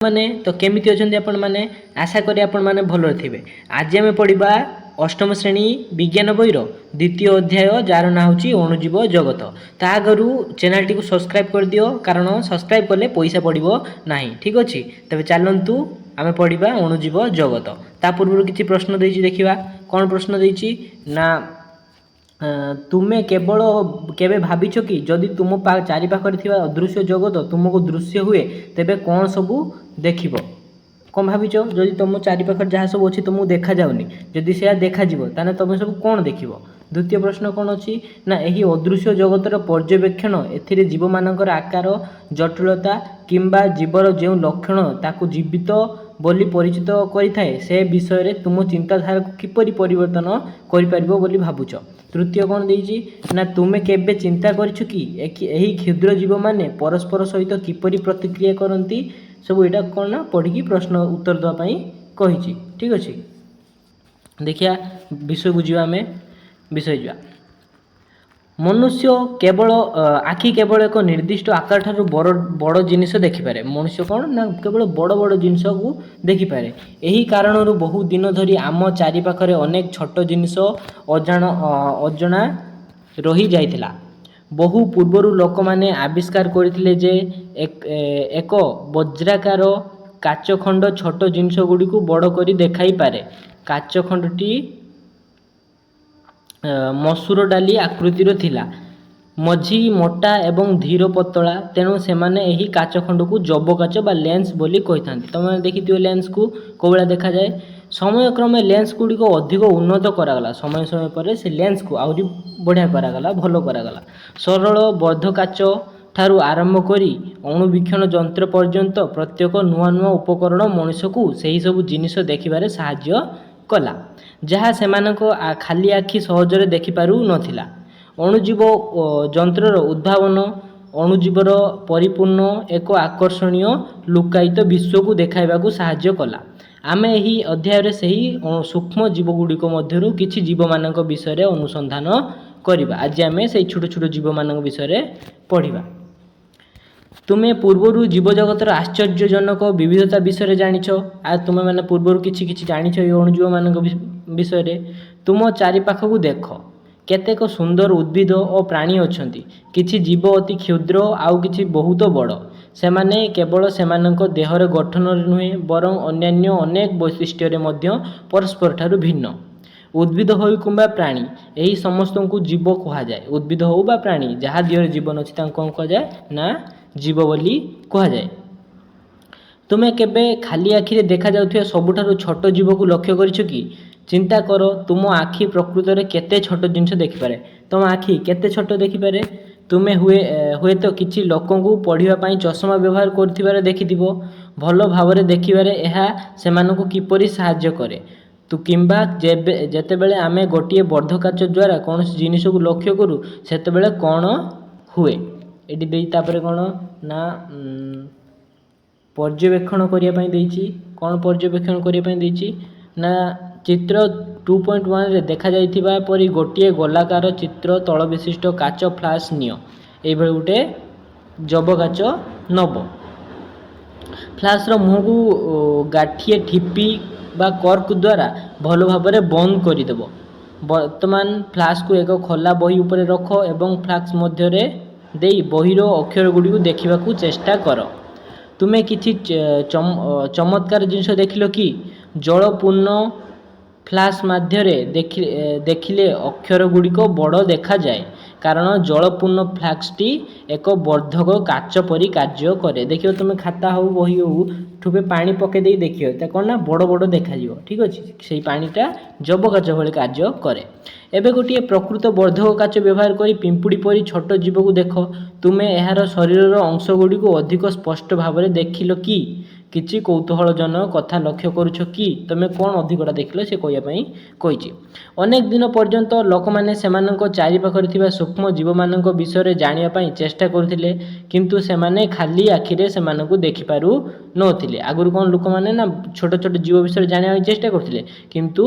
ମାନେ ତ କେମିତି ଅଛନ୍ତି ଆପଣମାନେ? ଆଶା କରି ଆପଣମାନେ ଭଲରେ ଥିବେ। ଆଜି ଆମେ ପଢ଼ିବା ଅଷ୍ଟମ ଶ୍ରେଣୀ ବିଜ୍ଞାନ ବହିର ଦ୍ୱିତୀୟ ଅଧ୍ୟାୟ, ଯାହାର ନାଁ ହେଉଛି ଅଣୁଜୀବ ଜଗତ। ତା ଆଗରୁ ଚ୍ୟାନେଲଟିକୁ ସବସ୍କ୍ରାଇବ୍ କରିଦିଅ, କାରଣ ସବସ୍କ୍ରାଇବ୍ କଲେ ପଇସା ପଡ଼ିବ ନାହିଁ। ଠିକ୍ ଅଛି, ତେବେ ଚାଲନ୍ତୁ ଆମେ ପଢ଼ିବା ଅଣୁଜୀବ ଜଗତ। ତା ପୂର୍ବରୁ କିଛି ପ୍ରଶ୍ନ ଦେଇଛି, ଦେଖିବା କ'ଣ ପ୍ରଶ୍ନ ଦେଇଛି ନା, ତୁମେ କେବଳ କେବେ ଭାବିଛ କି, ଯଦି ତୁମ ଚାରିପାଖରେ ଥିବା ଅଦୃଶ୍ୟ ଜଗତ ତୁମକୁ ଦୃଶ୍ୟ ହୁଏ, ତେବେ କ'ଣ ସବୁ ଦେଖିବ? କ'ଣ ଭାବିଛ? ଯଦି ତୁମ ଚାରିପାଖରେ ଯାହା ସବୁ ଅଛି ତୁମକୁ ଦେଖାଯାଉନି, ଯଦି ସେୟା ଦେଖାଯିବ, ତାହେଲେ ତୁମେ ସବୁ କ'ଣ ଦେଖିବ? ଦ୍ୱିତୀୟ ପ୍ରଶ୍ନ କ'ଣ ଅଛି ନା, ଏହି ଅଦୃଶ୍ୟ ଜଗତର ପର୍ଯ୍ୟବେକ୍ଷଣ ଏଥିରେ ଜୀବମାନଙ୍କର ଆକାର, ଜଟିଳତା କିମ୍ବା ଜୀବର ଯେଉଁ ଲକ୍ଷଣ ତାକୁ ଜୀବିତ ବୋଲି ପରିଚିତ କରିଥାଏ, ସେ ବିଷୟରେ ତୁମ ଚିନ୍ତାଧାରାକୁ କିପରି ପରିବର୍ତ୍ତନ କରିପାରିବ ବୋଲି ଭାବୁଛ? ତୃତୀୟ କ'ଣ ଦେଇଛି ନା, ତୁମେ କେବେ ଚିନ୍ତା କରିଛ କି, ଏହି କ୍ଷୁଦ୍ର ଜୀବମାନେ ପରସ୍ପର ସହିତ କିପରି ପ୍ରତିକ୍ରିୟା କରନ୍ତି? ସବୁ ଏଇଟା କ'ଣ ନା ପଢ଼ିକି ପ୍ରଶ୍ନ ଉତ୍ତର ଦେବା ପାଇଁ କହିଛି। ଠିକ୍ ଅଛି, ଦେଖିବା ବିଷୟକୁ ଯିବା, ଆମେ ବିଷୟ ଯିବା। ମନୁଷ୍ୟ କେବଳ ଆଖି କେବଳ ଏକ ନିର୍ଦ୍ଦିଷ୍ଟ ଆକାର ଠାରୁ ବଡ଼ ବଡ଼ ଜିନିଷ ଦେଖିପାରେ। ମନୁଷ୍ୟ କ'ଣ ନା କେବଳ ବଡ଼ ବଡ଼ ଜିନିଷକୁ ଦେଖିପାରେ। ଏହି କାରଣରୁ ବହୁ ଦିନ ଧରି ଆମ ଚାରିପାଖରେ ଅନେକ ଛୋଟ ଜିନିଷ ଅଜଣା ରହିଯାଇଥିଲା। ବହୁ ପୂର୍ବରୁ ଲୋକମାନେ ଆବିଷ୍କାର କରିଥିଲେ ଯେ ଏକ ବଜ୍ରାକାର କାଚ ଖଣ୍ଡ ଛୋଟ ଜିନିଷ ଗୁଡ଼ିକୁ ବଡ଼ କରି ଦେଖାଇପାରେ। କାଚ ଖଣ୍ଡଟି ମସୁର ଡାଲି ଆକୃତିର ଥିଲା, ମଝି ମୋଟା ଏବଂ ଧୀର ପତଳା। ତେଣୁ ସେମାନେ ଏହି କାଚ ଖଣ୍ଡକୁ ଯବକାଚ ବା ଲେନ୍ସ ବୋଲି କହିଥାନ୍ତି। ତୁମେ ଦେଖିଥିବ ଲେନ୍ସକୁ କେଉଁ ଭଳିଆ ଦେଖାଯାଏ। ସମୟକ୍ରମେ ଲେନ୍ସ ଗୁଡ଼ିକ ଅଧିକ ଉନ୍ନତ କରାଗଲା। ସମୟ ସମୟ ପରେ ସେ ଲେନ୍ସକୁ ଆହୁରି ବଢ଼ିଆ କରାଗଲା, ଭଲ କରାଗଲା। ସରଳ ବର୍ଦ୍ଧକାଚ ଠାରୁ ଆରମ୍ଭ କରି ଅଣୁବୀକ୍ଷଣ ଯନ୍ତ୍ର ପର୍ଯ୍ୟନ୍ତ ପ୍ରତ୍ୟେକ ନୂଆ ନୂଆ ଉପକରଣ ମଣିଷକୁ ସେହି ସବୁ ଜିନିଷ ଦେଖିବାରେ ସାହାଯ୍ୟ କଲା, ଯାହା ସେମାନଙ୍କ ଖାଲି ଆଖି ସହଜରେ ଦେଖିପାରୁନଥିଲା। ଅଣୁଜୀବ ଯନ୍ତ୍ରର ଉଦ୍ଭାବନ ଅଣୁଜୀବର ପରିପୂର୍ଣ୍ଣ ଏକ ଆକର୍ଷଣୀୟ ଲୁକ୍କାୟିତ ବିଶ୍ୱକୁ ଦେଖାଇବାକୁ ସାହାଯ୍ୟ କଲା। ଆମେ ଏହି ଅଧ୍ୟାୟରେ ସେହି ସୂକ୍ଷ୍ମ ଜୀବଗୁଡ଼ିକ ମଧ୍ୟରୁ କିଛି ଜୀବମାନଙ୍କ ବିଷୟରେ ଅନୁସନ୍ଧାନ କରିବା। ଆଜି ଆମେ ସେଇ ଛୋଟ ଛୋଟ ଜୀବମାନଙ୍କ ବିଷୟରେ ପଢ଼ିବା। ତୁମେ ପୂର୍ବରୁ ଜୀବଜଗତର ଆଶ୍ଚର୍ଯ୍ୟଜନକ ବିବିଧତା ବିଷୟରେ ଜାଣିଛ। ଆଉ ତୁମେମାନେ ପୂର୍ବରୁ କିଛି କିଛି ଜାଣିଛ ଏଇ ଅଣୁଜୀବମାନଙ୍କ ବିଷୟରେ। ତୁମ ଚାରିପାଖକୁ ଦେଖ। କେତେକ ସୁନ୍ଦର ଉଦ୍ଭିଦ ଓ ପ୍ରାଣୀ ଅଛନ୍ତି। କିଛି ଜୀବ ଅତି କ୍ଷୁଦ୍ର, ଆଉ କିଛି ବହୁତ ବଡ଼। ସେମାନେ କେବଳ ସେମାନଙ୍କ ଦେହର ଗଠନରେ ନୁହେଁ, ବରଂ ଅନ୍ୟାନ୍ୟ ଅନେକ ବୈଶିଷ୍ଟ୍ୟରେ ମଧ୍ୟ ପରସ୍ପରଠାରୁ ଭିନ୍ନ। ଉଦ୍ଭିଦ ହେଉ କିମ୍ବା ପ୍ରାଣୀ, ଏହି ସମସ୍ତଙ୍କୁ ଜୀବ କୁହାଯାଏ। ଉଦ୍ଭିଦ ହେଉ ବା ପ୍ରାଣୀ, ଯାହା ଦେହରେ ଜୀବନ ଅଛି, ତାଙ୍କୁ କ'ଣ କୁହାଯାଏ ନା ଜୀବ ବୋଲି କୁହାଯାଏ। ତୁମେ କେବେ ଖାଲି ଆଖିରେ ଦେଖାଯାଉଥିବା ସବୁଠାରୁ ଛୋଟ ଜୀବକୁ ଲକ୍ଷ୍ୟ କରିଛ କି? ଚିନ୍ତା କର, ତୁମ ଆଖି ପ୍ରକୃତରେ କେତେ ଛୋଟ ଜିନିଷ ଦେଖିପାରେ? ତୁମ ଆଖି କେତେ ଛୋଟ ଦେଖିପାରେ? ତୁମେ ହୁଏତ କିଛି ଲୋକଙ୍କୁ ପଢ଼ିବା ପାଇଁ ଚଷମା ବ୍ୟବହାର କରୁଥିବାର ଦେଖିଥିବ। ଭଲ ଭାବରେ ଦେଖିବାରେ ଏହା ସେମାନଙ୍କୁ କିପରି ସାହାଯ୍ୟ କରେ? ତୁ କିମ୍ବା ଯେବେ ଯେତେବେଳେ ଆମେ ଗୋଟିଏ ବର୍ଦ୍ଧକାଚ ଦ୍ୱାରା କୌଣସି ଜିନିଷକୁ ଲକ୍ଷ୍ୟ କରୁ, ସେତେବେଳେ କ'ଣ ହୁଏ? ଏଠି ଦେଇ ତାପରେ କ'ଣ ନା ପର୍ଯ୍ୟବେକ୍ଷଣ କରିବା ପାଇଁ ଦେଇଛି। କ'ଣ ପର୍ଯ୍ୟବେକ୍ଷଣ କରିବା ପାଇଁ ଦେଇଛି ନା, ଚିତ୍ର 2.1ରେ ଦେଖାଯାଇଥିବା ପରି ଗୋଟିଏ ଗୋଲାକାର ଚିତ୍ର ତଳ ବିଶିଷ୍ଟ କାଚ ଫ୍ଲାସ୍କ ନିଅ। ଏଇଭଳି ଗୋଟେ ଯବକାଚ ନେବ। ଫ୍ଲାସ୍କର ମୁହଁକୁ ଗାଠିଏ ଠିପି ବା କର୍କ ଦ୍ୱାରା ଭଲ ଭାବରେ ବନ୍ଦ କରିଦେବ। ବର୍ତ୍ତମାନ ଫ୍ଲାସ୍କକୁ ଏକ ଖୋଲା ବହି ଉପରେ ରଖ ଏବଂ ଫ୍ଲାସ୍କ ମଧ୍ୟରେ ଦେଇ ବହିର ଅକ୍ଷର ଗୁଡ଼ିକୁ ଦେଖିବାକୁ ଚେଷ୍ଟା କର। ତୁମେ କିଛି ଚମତ୍କାର ଜିନିଷ ଦେଖିଲ କି? ଜଳପୂର୍ଣ୍ଣ ଫ୍ଲାସ୍କ ମାଧ୍ୟମରେ ଦେଖିଲେ ଅକ୍ଷର ଗୁଡ଼ିକ ବଡ଼ ଦେଖାଯାଏ, କାରଣ ଜଳପୂର୍ଣ୍ଣ ଫ୍ଲାସ୍କଟି ଏକ ବର୍ଦ୍ଧକ କାଚ ପରି କାର୍ଯ୍ୟ କରେ। ଦେଖିବ, ତୁମେ ଖାତା ହେଉ, ବହି ହେଉ, ଠୋପେ ପାଣି ପକାଇ ଦେଇ ଦେଖିବ, ତା କ'ଣ ନା ବଡ଼ ବଡ଼ ଦେଖାଯିବ। ଠିକ୍ ଅଛି, ସେଇ ପାଣିଟା ଯବକାଚ ଭଳି କାର୍ଯ୍ୟ କରେ। ଏବେ ଗୋଟିଏ ପ୍ରକୃତ ବର୍ଦ୍ଧକ କାଚ ବ୍ୟବହାର କରି ପିମ୍ପୁଡ଼ି ପରି ଛୋଟ ଜୀବକୁ ଦେଖ। ତୁମେ ଏହାର ଶରୀରର ଅଂଶ ଗୁଡ଼ିକୁ ଅଧିକ ସ୍ପଷ୍ଟ ଭାବରେ ଦେଖିଲ କି? କିଛି କୌତୂହଳଜନକ କଥା ଲକ୍ଷ୍ୟ କରୁଛ କି? ତୁମେ କ'ଣ ଅଧିକଟା ଦେଖିଲ, ସେ କହିବା ପାଇଁ କହିଛି। ଅନେକ ଦିନ ପର୍ଯ୍ୟନ୍ତ ଲୋକମାନେ ସେମାନଙ୍କ ଚାରିପାଖରେ ଥିବା ସୂକ୍ଷ୍ମ ଜୀବମାନଙ୍କ ବିଷୟରେ ଜାଣିବା ପାଇଁ ଚେଷ୍ଟା କରୁଥିଲେ, କିନ୍ତୁ ସେମାନେ ଖାଲି ଆଖିରେ ସେମାନଙ୍କୁ ଦେଖିପାରୁ ନଥିଲେ। ଆଗରୁ କ'ଣ ଲୋକମାନେ ନା ଛୋଟ ଛୋଟ ଜୀବ ବିଷୟରେ ଜାଣିବା ପାଇଁ ଚେଷ୍ଟା କରୁଥିଲେ, କିନ୍ତୁ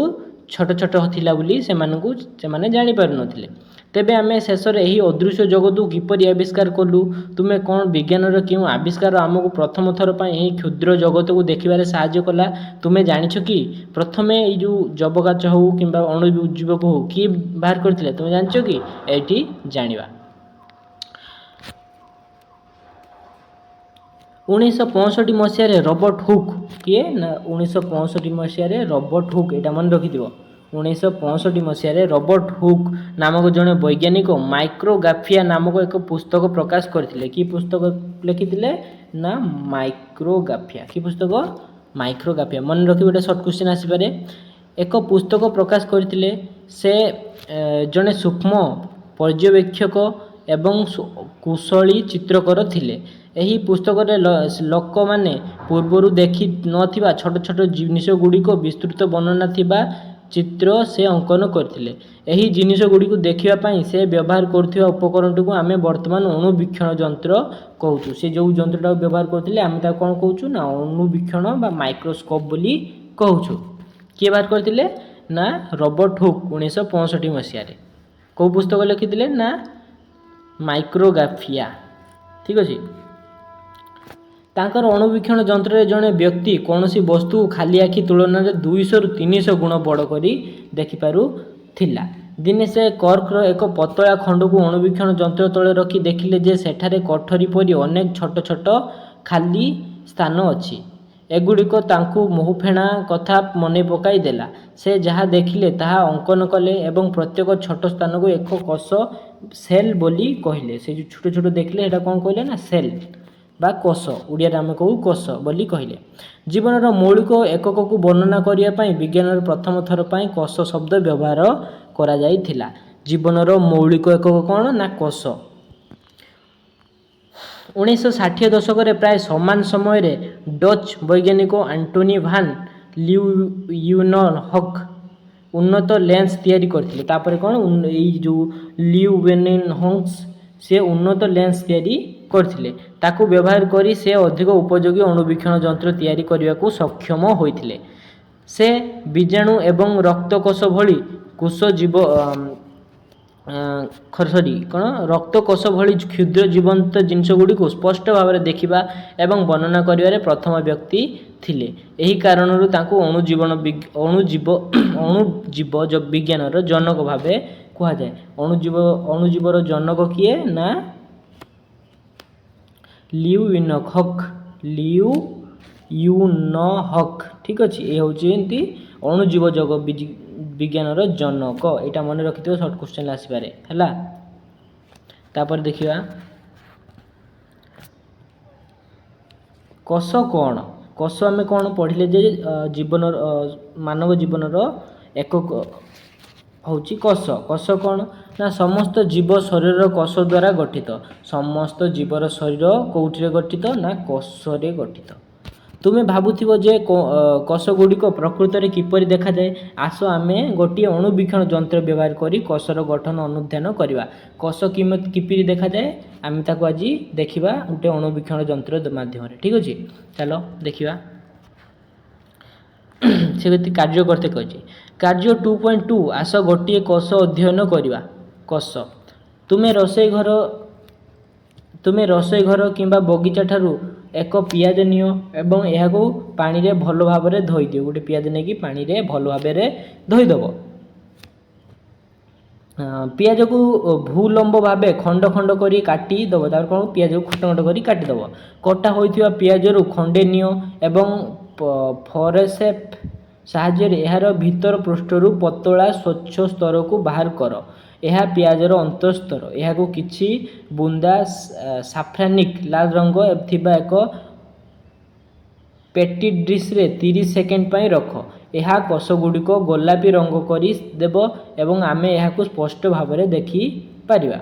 ଛୋଟ ଛୋଟ ଥିଲା ବୋଲି ସେମାନଙ୍କୁ ସେମାନେ ଜାଣିପାରୁନଥିଲେ। ତେବେ ଆମେ ଶେଷରେ ଏହି ଅଦୃଶ୍ୟ ଜଗତକୁ କିପରି ଆବିଷ୍କାର କଲୁ? ତୁମେ କ'ଣ ବିଜ୍ଞାନର କେଉଁ ଆବିଷ୍କାର ଆମକୁ ପ୍ରଥମ ଥର ପାଇଁ ଏହି କ୍ଷୁଦ୍ର ଜଗତକୁ ଦେଖିବାରେ ସାହାଯ୍ୟ କଲା, ତୁମେ ଜାଣିଛ କି? ପ୍ରଥମେ ଏଇ ଯେଉଁ ଯବକାଚ ହେଉ କିମ୍ବା ଅଣୁଜୀବକ ହେଉ, କିଏ ବାହାର କରିଥିଲେ ତୁମେ ଜାଣିଛ କି? ଏଇଠି ଜାଣିବା। 1965 ମସିହାରେ ରବର୍ଟ ହୁକ୍। କିଏ ନା 1965 ମସିହାରେ ରବର୍ଟ ହୁକ୍। ଏଇଟା ମନେ ରଖିଥିବ। 1965 ମସିହାରେ ରବର୍ଟ ହୁକ୍ ନାମକ ଜଣେ ବୈଜ୍ଞାନିକ ମାଇକ୍ରୋଗ୍ରାଫିଆ ନାମକ ଏକ ପୁସ୍ତକ ପ୍ରକାଶ କରିଥିଲେ। କି ପୁସ୍ତକ ଲେଖିଥିଲେ ନା ମାଇକ୍ରୋଗ୍ରାଫିଆ। କି ପୁସ୍ତକ? ମାଇକ୍ରୋଗ୍ରାଫିଆ। ମନେ ରଖିବ, ଏଇଟା ସର୍ଟ କ୍ୱେଶ୍ଚିନ୍ ଆସିପାରେ। ଏକ ପୁସ୍ତକ ପ୍ରକାଶ କରିଥିଲେ। ସେ ଜଣେ ସୂକ୍ଷ୍ମ ପର୍ଯ୍ୟବେକ୍ଷକ ଏବଂ କୁଶଳୀ ଚିତ୍ରକର ଥିଲେ। ଏହି ପୁସ୍ତକରେ ଲୋକମାନେ ପୂର୍ବରୁ ଦେଖି ନଥିବା ଛୋଟ ଛୋଟ ଜିନିଷ ଗୁଡ଼ିକ ବିସ୍ତୃତ ବର୍ଣ୍ଣନା ଥିବା ଚିତ୍ର ସେ ଅଙ୍କନ କରିଥିଲେ। ଏହି ଜିନିଷ ଗୁଡ଼ିକୁ ଦେଖିବା ପାଇଁ ସେ ବ୍ୟବହାର କରୁଥିବା ଉପକରଣଟିକୁ ଆମେ ବର୍ତ୍ତମାନ ଅଣୁବୀକ୍ଷଣ ଯନ୍ତ୍ର କହୁଛୁ। ସେ ଯେଉଁ ଯନ୍ତ୍ରଟାକୁ ବ୍ୟବହାର କରୁଥିଲେ, ଆମେ ତାକୁ କ'ଣ କହୁଛୁ ନା ଅଣୁବୀକ୍ଷଣ ବା ମାଇକ୍ରୋସ୍କୋପ୍ ବୋଲି କହୁଛୁ। କିଏ ବାହାର କରିଥିଲେ ନା ରବର୍ଟ ହୁକ୍, 1965 ମସିହାରେ। କେଉଁ ପୁସ୍ତକ ଲେଖିଥିଲେ ନା ମାଇକ୍ରୋଗ୍ରାଫିଆ। ଠିକ୍ ଅଛି। ତାଙ୍କର ଅଣୁବୀକ୍ଷଣ ଯନ୍ତ୍ରରେ ଜଣେ ବ୍ୟକ୍ତି କୌଣସି ବସ୍ତୁକୁ ଖାଲି ଆଖି ତୁଳନାରେ 200ରୁ 300 ଗୁଣ ବଡ଼ କରି ଦେଖିପାରୁଥିଲା। ଦିନେ ସେ କର୍କର ଏକ ପତଳା ଖଣ୍ଡକୁ ଅଣୁବୀକ୍ଷଣ ଯନ୍ତ୍ର ତଳେ ରଖି ଦେଖିଲେ ଯେ ସେଠାରେ କୋଠରୀ ପରି ଅନେକ ଛୋଟ ଛୋଟ ଖାଲି ସ୍ଥାନ ଅଛି। ଏଗୁଡ଼ିକ ତାଙ୍କୁ ମହୁଫେଣା କଥା ମନେ ପକାଇ ଦେଲା। ସେ ଯାହା ଦେଖିଲେ ତାହା ଅଙ୍କନ କଲେ ଏବଂ ପ୍ରତ୍ୟେକ ଛୋଟ ସ୍ଥାନକୁ ଏକ କୋଷ, ସେଲ୍ ବୋଲି କହିଲେ। ସେ ଯେଉଁ ଛୋଟ ଛୋଟ ଦେଖିଲେ, ସେଇଟା କ'ଣ କହିଲେ ନା ସେଲ୍ ବା କୋଷ, ଓଡ଼ିଆରେ ଆମେ କହୁ କୋଷ ବୋଲି କହିଲେ। ଜୀବନର ମୌଳିକ ଏକକକୁ ବର୍ଣ୍ଣନା କରିବା ପାଇଁ ବିଜ୍ଞାନର ପ୍ରଥମ ଥର ପାଇଁ କୋଷ ଶବ୍ଦ ବ୍ୟବହାର କରାଯାଇଥିଲା। ଜୀବନର ମୌଳିକ ଏକକ କ'ଣ ନା କୋଷ। 1960 ଦଶକରେ ପ୍ରାୟ ସମାନ ସମୟରେ ଡଚ୍ ବୈଜ୍ଞାନିକ ଆଣ୍ଟୋନି ଭାନ୍ ଲିଉୱେନହକ୍ ଉନ୍ନତ ଲେନ୍ସ ତିଆରି କରିଥିଲେ। ତାପରେ କ'ଣ, ଏଇ ଯେଉଁ ଲିଉୱେନହକ୍ସ, ସେ ଉନ୍ନତ ଲେନ୍ସ ତିଆରି କରିଥିଲେ। ତାକୁ ବ୍ୟବହାର କରି ସେ ଅଧିକ ଉପଯୋଗୀ ଅଣୁବୀକ୍ଷଣ ଯନ୍ତ୍ର ତିଆରି କରିବାକୁ ସକ୍ଷମ ହୋଇଥିଲେ। ସେ ବୀଜାଣୁ ଏବଂ ରକ୍ତକୋଷ ଭଳି କୋଷ ଜୀବ, ସରି, କ'ଣ, ରକ୍ତକୋଷ ଭଳି କ୍ଷୁଦ୍ର ଜୀବନ୍ତ ଜିନିଷ ଗୁଡ଼ିକୁ ସ୍ପଷ୍ଟ ଭାବରେ ଦେଖିବା ଏବଂ ବର୍ଣ୍ଣନା କରିବାରେ ପ୍ରଥମ ବ୍ୟକ୍ତି ଥିଲେ। ଏହି କାରଣରୁ ତାଙ୍କୁ ଅଣୁଜୀବ ବିଜ୍ଞାନର ଜନକ ଭାବେ କୁହାଯାଏ। ଅଣୁଜୀବର ଜନକ କିଏ ନା ଲିଉ ୟୁନହକ୍, ଲିଉ ୟୁନହକ୍। ଠିକ୍ ଅଛି। ଏ ହେଉଛି ଏମିତି ଅଣୁଜୀବ ଯୋଗ ବିଜ୍ଞାନର ଜନକ। ଏଇଟା ମନେ ରଖିଥିବ, ସର୍ଟ କ୍ୱେଶ୍ଚନ୍ ଆସିପାରେ। ହେଲା, ତାପରେ ଦେଖିବା କୋଷ କ'ଣ। କୋଷ ଆମେ କ'ଣ ପଢ଼ିଲେ ଯେ ଜୀବନର, ମାନବ ଜୀବନର ଏକକ ହେଉଛି କୋଷ। କୋଷ କ'ଣ ନା ସମସ୍ତ ଜୀବ ଶରୀରର କୋଷ ଦ୍ୱାରା ଗଠିତ। ସମସ୍ତ ଜୀବର ଶରୀର କେଉଁଥିରେ ଗଠିତ ନା କୋଷରେ ଗଠିତ। ତୁମେ ଭାବୁଥିବ ଯେ କୋଷ ଗୁଡ଼ିକ ପ୍ରକୃତରେ କିପରି ଦେଖାଯାଏ। ଆସ ଆମେ ଗୋଟିଏ ଅଣୁବୀକ୍ଷଣ ଯନ୍ତ୍ର ବ୍ୟବହାର କରି କୋଷର ଗଠନ ଅନୁଧ୍ୟାନ କରିବା। କୋଷ କିପରି ଦେଖାଯାଏ, ଆମେ ତାକୁ ଆଜି ଦେଖିବା ଗୋଟେ ଅଣୁବୀକ୍ଷଣ ଯନ୍ତ୍ର ମାଧ୍ୟମରେ। ଠିକ୍ ଅଛି, ଚାଲ ଦେଖିବା। ସେ କାର୍ଯ୍ୟ କରତେ କହିଛି। କାର୍ଯ୍ୟ 2.2। ଆସ ଗୋଟିଏ କୋଷ ଅଧ୍ୟୟନ କରିବା। କୋଷ। ତୁମେ ରୋଷେଇ ଘର କିମ୍ବା ବଗିଚା ଠାରୁ ଏକ ପିଆଜ ନିଅ ଏବଂ ଏହାକୁ ପାଣିରେ ଭଲ ଭାବରେ ଧୋଇଦିଅ। ଗୋଟେ ପିଆଜ ନେଇକି ପାଣିରେ ଭଲ ଭାବରେ ଧୋଇଦେବ। ପିଆଜକୁ ଭୂଲମ୍ବ ଭାବେ ଖଣ୍ଡ ଖଣ୍ଡ କରି କାଟିଦେବ। ତାପରେ କ'ଣ, ପିଆଜକୁ ଖଣ୍ଡ ଖଣ୍ଡ କରି କାଟିଦେବ। କଟା ହୋଇଥିବା ପିଆଜରୁ ଖଣ୍ଡେ ନିଅ ଏବଂ ଫୋରସେପ୍ ସାହାଯ୍ୟରେ ଏହାର ଭିତର ପୃଷ୍ଠରୁ ପତଳା ସ୍ୱଚ୍ଛ ସ୍ତରକୁ ବାହାର କର। ଏହା ପିଆଜର ଅନ୍ତଃସ୍ତର। ଏହାକୁ କିଛି ବୁନ୍ଦା ସାଫ୍ରାନିକ୍ ଲାଲ ରଙ୍ଗ ଥିବା ଏକ ପେଟ୍ରି ଡିସ୍ରେ 30 ସେକେଣ୍ଡ ପାଇଁ ରଖ। ଏହା କୋଷଗୁଡ଼ିକ ଗୋଲାପୀ ରଙ୍ଗ କରି ଦେବ ଏବଂ ଆମେ ଏହାକୁ ସ୍ପଷ୍ଟ ଭାବରେ ଦେଖିପାରିବା।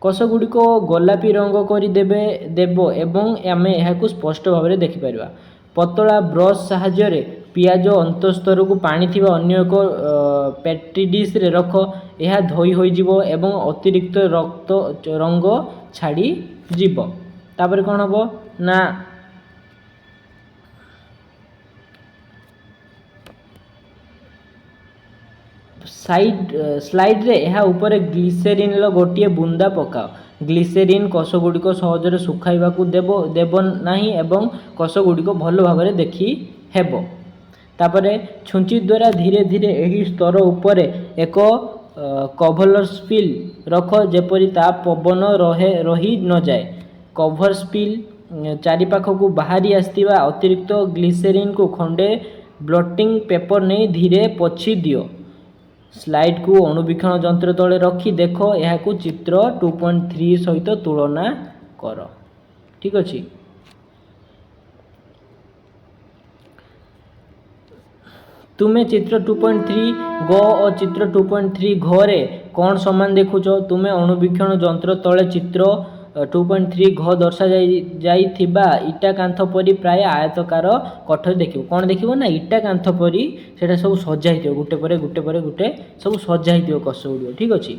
କୋଷଗୁଡ଼ିକ ଗୋଲାପୀ ରଙ୍ଗ କରି ଦେବ ଏବଂ ଆମେ ଏହାକୁ ସ୍ପଷ୍ଟ ଭାବରେ ଦେଖିପାରିବା। ପତଳା ବ୍ରସ୍ ସାହାଯ୍ୟରେ ପିଆଜ ଅନ୍ତଃସ୍ତରକୁ ପାଣି ଥିବା ଅନ୍ୟ ଏକ ପେଟ୍ରି ଡିସ୍ରେ ରଖ। ଏହା ଧୋଇ ହୋଇଯିବ ଏବଂ ଅତିରିକ୍ତ ରଙ୍ଗ ଛାଡ଼ିଯିବ। ତାପରେ କ'ଣ ହେବ ନା ସ୍ଲାଇଡ୍ରେ ଏହା ଉପରେ ଗ୍ଲିସେରିନ୍ର ଗୋଟିଏ ବୁନ୍ଦା ପକାଅ। ଗ୍ଲିସେରିନ୍ କଷଗୁଡ଼ିକ ସହଜରେ ଶୁଖାଇବାକୁ ଦେବ ନାହିଁ ଏବଂ କଷଗୁଡ଼ିକ ଭଲ ଭାବରେ ଦେଖି ହେବ। ତାପରେ ଛୁଞ୍ଚି ଦ୍ୱାରା ଧୀରେ ଧୀରେ ଏହି ସ୍ତର ଉପରେ ଏକ କଭର ସ୍ଲିପ୍ ରଖ, ଯେପରି ତା ପବନ ରହି ନଯାଏ। କଭର ସ୍ଲିପ୍ ଚାରିପାଖକୁ ବାହାରି ଆସିଥିବା ଅତିରିକ୍ତ ଗ୍ଲିସେରିନ୍କୁ ଖଣ୍ଡେ ବ୍ଲଟିଂ ପେପର ନେଇ ଧୀରେ ପୋଛି ଦିଅ। ସ୍ଲାଇଡ୍କୁ ଅଣୁବୀକ୍ଷଣ ଯନ୍ତ୍ର ତଳେ ରଖି ଦେଖ। ଏହାକୁ ଚିତ୍ର 2.3 ସହିତ ତୁଳନା କର। ଠିକ୍ ଅଛି। ତୁମେ ଚିତ୍ର 2.3 ଗ ଓ ଚିତ୍ର 2.3 ଘରେ କ'ଣ ସମାନ ଦେଖୁଛ? ତୁମେ ଅଣୁବୀକ୍ଷଣ ଯନ୍ତ୍ର ତଳେ ଚିତ୍ର 2.3 ଘ ଦର୍ଶାଯାଇଥିବା ଇଟା କାନ୍ଥ ପରି ପ୍ରାୟ ଆୟତାକାର କୋଠରୀ ଦେଖିବ। କ'ଣ ଦେଖିବ ନା ଇଟା କାନ୍ଥ ପରି ସେଇଟା ସବୁ ସଜା ହେଇଥିବ, ଗୋଟେ ପରେ ଗୋଟେ ପରେ ଗୋଟେ ସବୁ ସଜା ହେଇଥିବ କୋଷ ଗୁଡ଼ିକ। ଠିକ୍ ଅଛି।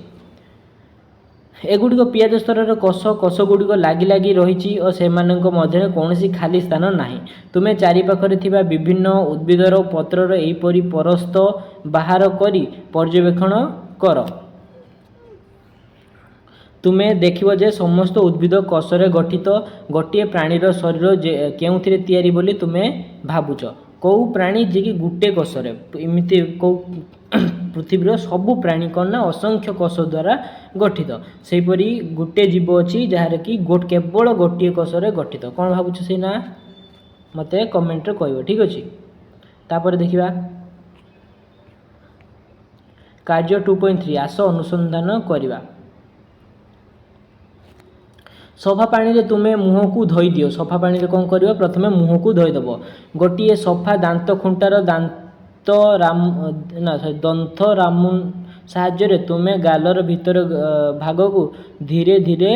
ଏଗୁଡ଼ିକ ପିଆଜ ସ୍ତରର କୋଷ। କୋଷ ଗୁଡ଼ିକ ଲାଗି ଲାଗି ରହିଛି ଓ ସେମାନଙ୍କ ମଧ୍ୟରେ କୌଣସି ଖାଲି ସ୍ଥାନ ନାହିଁ। ତୁମେ ଚାରିପାଖରେ ଥିବା ବିଭିନ୍ନ ଉଦ୍ଭିଦର ପତ୍ରର ଏହିପରି ପରସ୍ତ ବାହାର କରି ପର୍ଯ୍ୟବେକ୍ଷଣ କର। ତୁମେ ଦେଖିବ ଯେ ସମସ୍ତ ଉଦ୍ଭିଦ କୋଷରେ ଗଠିତ। ଗୋଟିଏ ପ୍ରାଣୀର ଶରୀର କେଉଁଥିରେ ତିଆରି ବୋଲି ତୁମେ ଭାବୁଛ? କେଉଁ ପ୍ରାଣୀ ଯିଏକି ଗୋଟେ କୋଷରେ ଏମିତି? କେଉଁ ପୃଥିବୀର ସବୁ ପ୍ରାଣୀ କ'ଣ ନା ଅସଂଖ୍ୟ କୋଷ ଦ୍ୱାରା ଗଠିତ। ସେହିପରି ଗୋଟେ ଜୀବ ଅଛି ଯାହାର କି କେବଳ ଗୋଟିଏ କୋଷରେ ଗଠିତ। କ'ଣ ଭାବୁଛ ସେଇ ନା ମୋତେ କମେଣ୍ଟରେ କହିବ। ଠିକ୍ ଅଛି। ତାପରେ ଦେଖିବା କାର୍ଯ୍ୟ 2.3। ଆସ ଅନୁସନ୍ଧାନ କରିବା। ସଫା ପାଣିରେ ତୁମେ ମୁହଁକୁ ଧୋଇ ଦିଅ। ସଫା ପାଣିରେ କ'ଣ କରିବ? ପ୍ରଥମେ ମୁହଁକୁ ଧୋଇଦେବ। ଗୋଟିଏ ସଫା ଦାନ୍ତ ଖୁଣ୍ଟାର ଦାନ୍ତ ରାମ ନା ସରି ଦନ୍ତ ରାମୁ ସାହାଯ୍ୟରେ ତୁମେ ଗାଲର ଭିତର ଭାଗକୁ ଧୀରେ ଧୀରେ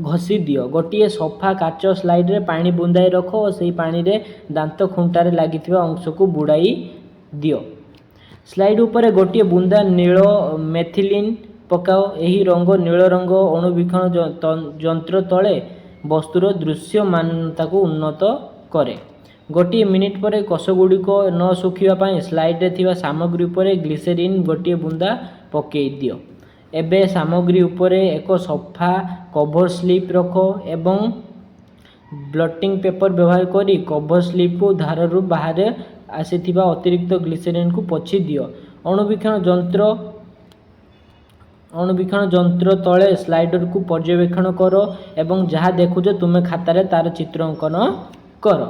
ଘଷି ଦିଅ। ଗୋଟିଏ ସଫା କାଚ ସ୍ଲାଇଡ୍ରେ ପାଣି ବୁନ୍ଦାଏ ରଖ ଓ ସେହି ପାଣିରେ ଦାନ୍ତ ଖୁଣ୍ଟାରେ ଲାଗିଥିବା ଅଂଶକୁ ବୁଡ଼ାଇ ଦିଅ। ସ୍ଲାଇଡ୍ ଉପରେ ଗୋଟିଏ ବୁନ୍ଦା ନୀଳ ମେଥିଲିନ୍ ପକାଅ। ଏହି ରଙ୍ଗ ନୀଳ ରଙ୍ଗ ଅଣୁବୀକ୍ଷଣ ଯନ୍ତ୍ର ତଳେ ବସ୍ତୁର ଦୃଶ୍ୟମାନତାକୁ ଉନ୍ନତ କରେ। ଗୋଟିଏ ମିନିଟ୍ ପରେ କୋଷଗୁଡ଼ିକ ନ ଶୁଖିବା ପାଇଁ ସ୍ଲାଇଡ୍ରେ ଥିବା ସାମଗ୍ରୀ ଉପରେ ଗ୍ଲିସେରିନ୍ ଗୋଟିଏ ବୁନ୍ଦା ପକାଇ ଦିଅ। ଏବେ ସାମଗ୍ରୀ ଉପରେ ଏକ ସଫା କଭର ସ୍ଲିପ୍ ରଖ ଏବଂ ବ୍ଲଟିଂ ପେପର ବ୍ୟବହାର କରି କଭର ସ୍ଲିପ୍କୁ ଧାରରୁ ବାହାରେ ଆସିଥିବା ଅତିରିକ୍ତ ଗ୍ଲିସେରିନ୍କୁ ପୋଛି ଦିଅ। ଅଣୁବୀକ୍ଷଣ ଯନ୍ତ୍ର ତଳେ ସ୍ଲାଇଡରକୁ ପର୍ଯ୍ୟବେକ୍ଷଣ କର ଏବଂ ଯାହା ଦେଖୁଛ ତୁମେ ଖାତାରେ ତାର ଚିତ୍ର ଅଙ୍କନ କର।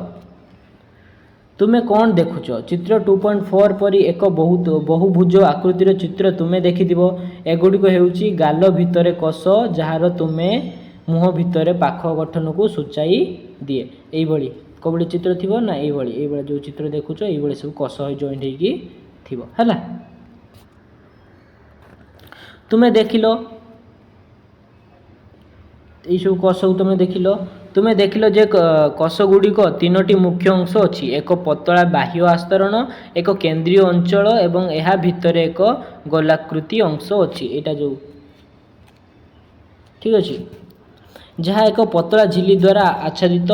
ତୁମେ କ'ଣ ଦେଖୁଛ? ଚିତ୍ର 2.4 ପରି ଏକ ବହୁତ ବହୁଭୁଜ ଆକୃତିର ଚିତ୍ର ତୁମେ ଦେଖିଥିବ। ଏଗୁଡ଼ିକ ହେଉଛି ଗାଲ ଭିତରେ କୋଷ, ଯାହାର ତୁମେ ମୁହଁ ଭିତରେ ପାଖ ଗଠନକୁ ସୂଚାଇ ଦିଏ। ଏଇଭଳି କୋଉଭଳି ଚିତ୍ର ଥିବ ନା ଏଇଭଳି ଏଇଭଳି ଯେଉଁ ଚିତ୍ର ଦେଖୁଛ, ଏଇଭଳି ସବୁ କୋଷ ଜଏଣ୍ଟ ହେଇକି ଥିବ। ହେଲା। ତୁମେ ଦେଖିଲ ଏଇସବୁ କୋଷକୁ ତୁମେ ଦେଖିଲ। ତୁମେ ଦେଖିଲ ଯେ କୋଷ ଗୁଡ଼ିକ ତିନୋଟି ମୁଖ୍ୟ ଅଂଶ ଅଛି: ଏକ ପତଳା ବାହ୍ୟ ଆସ୍ତରଣ, ଏକ କେନ୍ଦ୍ରୀୟ ଅଞ୍ଚଳ ଏବଂ ଏହା ଭିତରେ ଏକ ଗୋଲାକୃତି ଅଂଶ ଅଛି। ଏଇଟା ଯେଉଁ, ଠିକ୍ ଅଛି, ଯାହା ଏକ ପତଳା ଝିଲ୍ଲି ଦ୍ୱାରା ଆଚ୍ଛାଦିତ।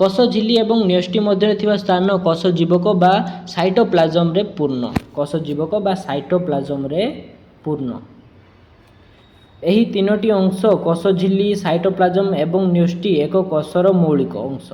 କୋଷ ଝିଲ୍ଲି ଏବଂ ନ୍ୟଷ୍ଟି ମଧ୍ୟରେ ଥିବା ସ୍ଥାନ କୋଷ ଜୀବକ ବା ସାଇଟୋପ୍ଲାଜମରେ ପୂର୍ଣ୍ଣ। କୋଷ ଜୀବକ ବା ସାଇଟୋପ୍ଲାଜମରେ ପୂର୍ଣ୍ଣ। ଏହି ତିନୋଟି ଅଂଶ, କୋଷ ଝିଲ୍ଲି, ସାଇଟୋପ୍ଲାଜମ ଏବଂ ନ୍ୟଷ୍ଟି, ଏକ କୋଷର ମୌଳିକ ଅଂଶ।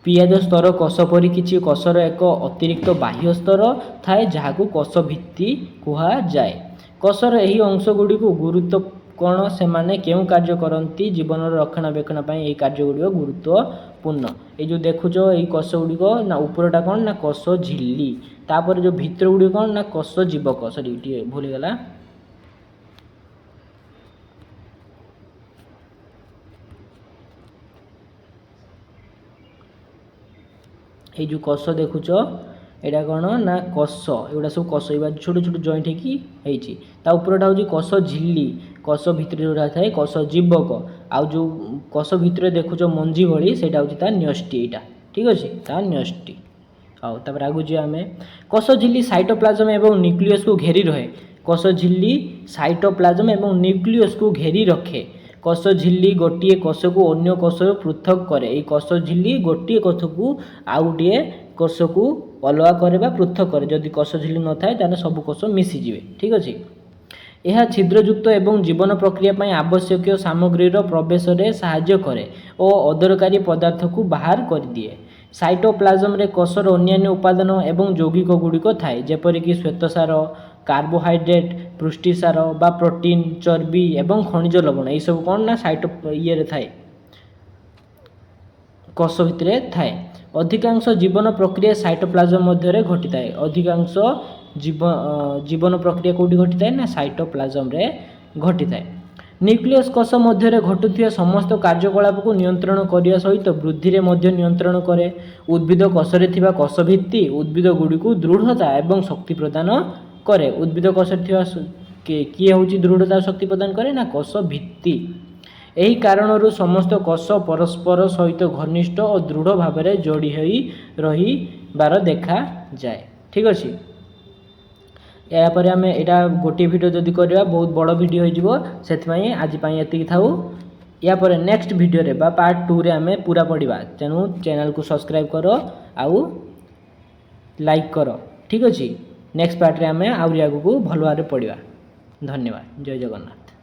ପିଆଜ ସ୍ତର କୋଷ ପରି କିଛି କୋଷର ଏକ ଅତିରିକ୍ତ ବାହ୍ୟ ସ୍ତର ଥାଏ, ଯାହାକୁ କୋଷ ଭିତ୍ତି କୁହାଯାଏ। କୋଷର ଏହି ଅଂଶ ଗୁଡ଼ିକୁ ଗୁରୁତ୍ୱ କ'ଣ? ସେମାନେ କେଉଁ କାର୍ଯ୍ୟ କରନ୍ତି? ଜୀବନର ରକ୍ଷଣାବେକ୍ଷଣ ପାଇଁ ଏହି କାର୍ଯ୍ୟ ଗୁଡ଼ିକ ଗୁରୁତ୍ୱପୂର୍ଣ୍ଣ। ଏଇ ଯେଉଁ ଦେଖୁଛ ଏଇ କୋଷ ଗୁଡ଼ିକ ନା ଉପରଟା କ'ଣ ନା କୋଷ ଝିଲ୍ଲି, ତାପରେ ଯେଉଁ ଭିତର ଗୁଡ଼ିକ କ'ଣ ନା କୋଷ ଜୀବକ। ସରି, ଟିକେ ଭୁଲ ହେଇଗଲା। ଏଇ ଯେଉଁ କୋଷ ଦେଖୁଛ, ଏଇଟା କ'ଣ ନା କୋଷ। ଏଗୁଡ଼ା ସବୁ କୋଷ, ଏଗୁଡ଼ା ଛୋଟ ଛୋଟ ଜଏଣ୍ଟ ହେଇକି ହେଇଛି। ତା ଉପରଟା ହେଉଛି କୋଷ ଝିଲ୍ଲି, କୋଷ ଭିତରେ ଯେଉଁଟା ଥାଏ କୋଷ ଜୀବକ, ଆଉ ଯେଉଁ କୋଷ ଭିତରେ ଦେଖୁଛ ମଞ୍ଜି ଭଳି, ସେଇଟା ହେଉଛି ତା ନ୍ୟଷ୍ଟି। ଏଇଟା, ଠିକ୍ ଅଛି, ତା ନ୍ୟଷ୍ଟି। ହଉ, ତାପରେ ଆଗକୁ ଯିବା ଆମେ। କୋଷ ଝିଲ୍ଲି ସାଇଟୋପ୍ଲାଜମ ଏବଂ ନ୍ୟୁକ୍ଲିୟସକୁ ଘେରି ରହେ। କୋଷ ଝିଲ୍ଲି ସାଇଟୋପ୍ଲାଜମ ଏବଂ ନ୍ୟୁକ୍ଲିୟସକୁ ଘେରି ରଖେ। କୋଷ ଝିଲ୍ଲି ଗୋଟିଏ କୋଷକୁ ଅନ୍ୟ କୋଷରୁ ପୃଥକ କରେ। ଏଇ କୋଷ ଝିଲ୍ଲି ଗୋଟିଏ କୋଷକୁ ଆଉ ଗୋଟିଏ କୋଷକୁ ଅଲଗା କରେ ବା ପୃଥକ କରେ। ଯଦି କୋଷ ଝିଲ୍ଲି ନଥାଏ, ତାହେଲେ ସବୁ କୋଷ ମିଶିଯିବେ। ଠିକ୍ ଅଛି। ଏହା ଛିଦ୍ରଯୁକ୍ତ ଏବଂ ଜୀବନ ପ୍ରକ୍ରିୟା ପାଇଁ ଆବଶ୍ୟକୀୟ ସାମଗ୍ରୀର ପ୍ରବେଶରେ ସାହାଯ୍ୟ କରେ ଓ ଅଦରକାରୀ ପଦାର୍ଥକୁ ବାହାର କରିଦିଏ। ସାଇଟୋପ୍ଲାଜମରେ କୋଷର ଅନ୍ୟାନ୍ୟ ଉପାଦାନ ଏବଂ ଯୌଗିକ ଗୁଡ଼ିକ ଥାଏ, ଯେପରିକି ଶ୍ୱେତସାର, କାର୍ବୋହାଇଡ୍ରେଟ୍, ପୃଷ୍ଟିସାର ବା ପ୍ରୋଟିନ୍, ଚର୍ବି ଏବଂ ଖଣିଜ ଲବଣ। ଏଇସବୁ କ'ଣ ନା ସାଇଟୋ ଇଏରେ ଥାଏ, କୋଷ ଭିତରେ ଥାଏ। ଅଧିକାଂଶ ଜୀବନ ପ୍ରକ୍ରିୟା ସାଇଟୋପ୍ଲାଜମ ମଧ୍ୟରେ ଘଟିଥାଏ। ଅଧିକାଂଶ ଜୀବନ ପ୍ରକ୍ରିୟା କେଉଁଠି ଘଟିଥାଏ ନା ସାଇଟୋପ୍ଲାଜମରେ ଘଟିଥାଏ। ନ୍ୟୁକ୍ଲିୟସ୍ କୋଷ ମଧ୍ୟରେ ଘଟୁଥିବା ସମସ୍ତ କାର୍ଯ୍ୟକଳାପକୁ ନିୟନ୍ତ୍ରଣ କରିବା ସହିତ ବୃଦ୍ଧିରେ ମଧ୍ୟ ନିୟନ୍ତ୍ରଣ କରେ। ଉଦ୍ଭିଦ କୋଷରେ ଥିବା କୋଷ ଭିତ୍ତି ଉଦ୍ଭିଦ ଗୁଡ଼ିକୁ ଦୃଢ଼ତା ଏବଂ ଶକ୍ତି ପ୍ରଦାନ କରେ। ଉଦ୍ଭିଦ କୋଷରେ ଥିବା କିଏ ହେଉଛି ଦୃଢ଼ତା ଶକ୍ତି ପ୍ରଦାନ କରେ ନା କୋଷ ଭିତ୍ତି। ଏହି କାରଣରୁ ସମସ୍ତ କୋଷ ପରସ୍ପର ସହିତ ଘନିଷ୍ଠ ଓ ଦୃଢ଼ ଭାବରେ ଯୋଡ଼ି ହୋଇ ରହିବାର ଦେଖାଯାଏ। ଠିକ୍ ଅଛି। ଏହାପରେ ଆମେ ଏଇଟା ଗୋଟିଏ ଭିଡ଼ିଓ ଯଦି କରିବା, ବହୁତ ବଡ଼ ଭିଡ଼ିଓ ହୋଇଯିବ। ସେଥିପାଇଁ ଆଜି ପାଇଁ ଏତିକି ଥାଉ। ୟା ପରେ ନେକ୍ସଟ ଭିଡ଼ିଓରେ ବା ପାର୍ଟ 2ରେ ଆମେ ପୁରା ପଢ଼ିବା। ତେଣୁ ଚ୍ୟାନେଲକୁ ସବସ୍କ୍ରାଇବ୍ କର ଆଉ ଲାଇକ୍ କର। ଠିକ୍ ଅଛି। ନେକ୍ସଟ ପାର୍ଟରେ ଆମେ ଆହୁରି ଆଗକୁ ଭଲ ଭାବରେ ପଢ଼ିବା। ଧନ୍ୟବାଦ। ଜୟ ଜଗନ୍ନାଥ।